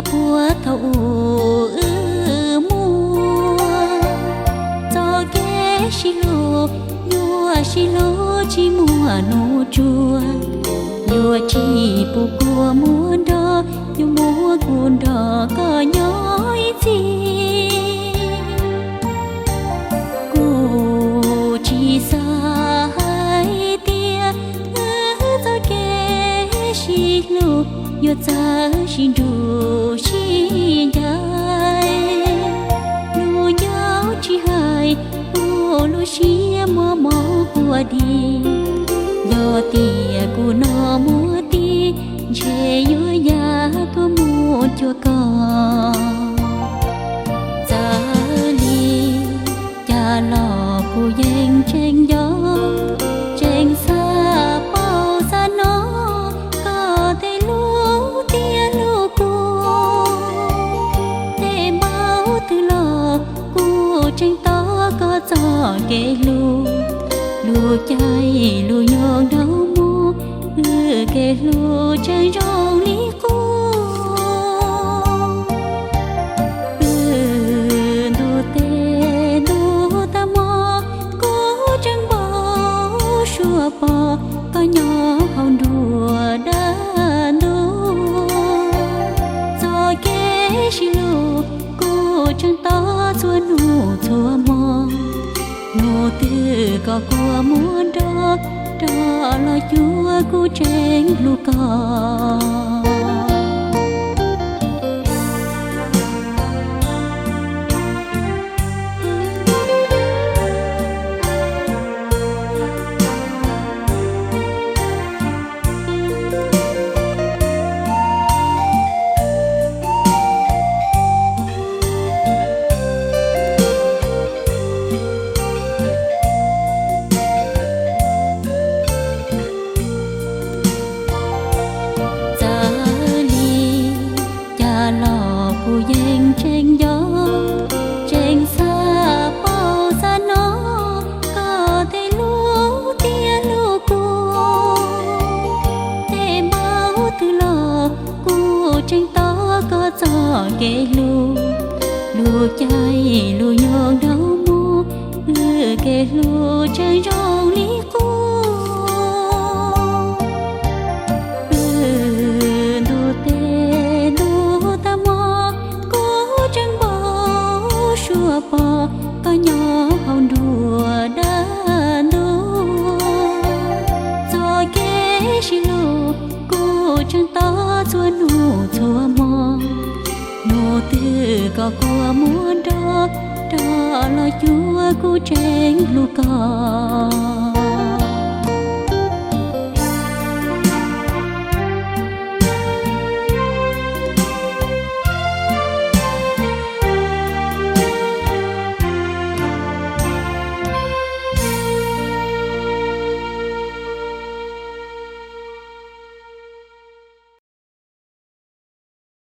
Puag thaum ub wb muaj txoj kev sib hlub, yuav sib hlub tsis muaj nuj tsuag, yuav tsis pub kua muag nrog, yuav muab kuv nrog koj nyob ib txhis. Kuv tsis xav hais tias wb txoj kev sib hlub yuav txawv sib nrug sib ncaim. Lus ncauj tsis hais, kuv lub siab muaj mob quaj dig. Yog tias kuv no muaj tig, ntshe yuav ya tuaj mus cuag koj. Txawm li cas los kuv yeej tseem nco, tseem xav paub xav hnov koj tej lus thiab lus kub. Tej npaum twg los kuv tseem tos koj txoj kev hlub, lus caij lus nyoog nraug muag, wb kev hlub tseem zoo li qub. Wb ntuj tes ntuj tag hmo, kuv tseem npau suav pom koj nyob hauv nruab dawb ntuj. Txoj kev sib hlub kuv tseem tos txhua hnub txhua hmo. Hnub twg koj kua muag nrog, rov los cuag kuv tseem hlub koj. Txawm li cas los kuv yeej tseem nco, tseem xav paub xav hnov koj tej lus thiab lus kub. Tej npaum twg los kuv tseem tos koj txoj kev hlub, lus caij lus nyoog nraug muag, wb kev hlub tseem zoo li qub. Wb ntuj tes ntuj tag hmo, kuv tseem npau suav pom koj nyob hauv nruab dawb ntuj. Txoj kev sib hlub kuv tseem tos txhua hnub txhua hmo. Hnub twg koj kua muag nrog, rov los cuag kuv tseem hlub koj.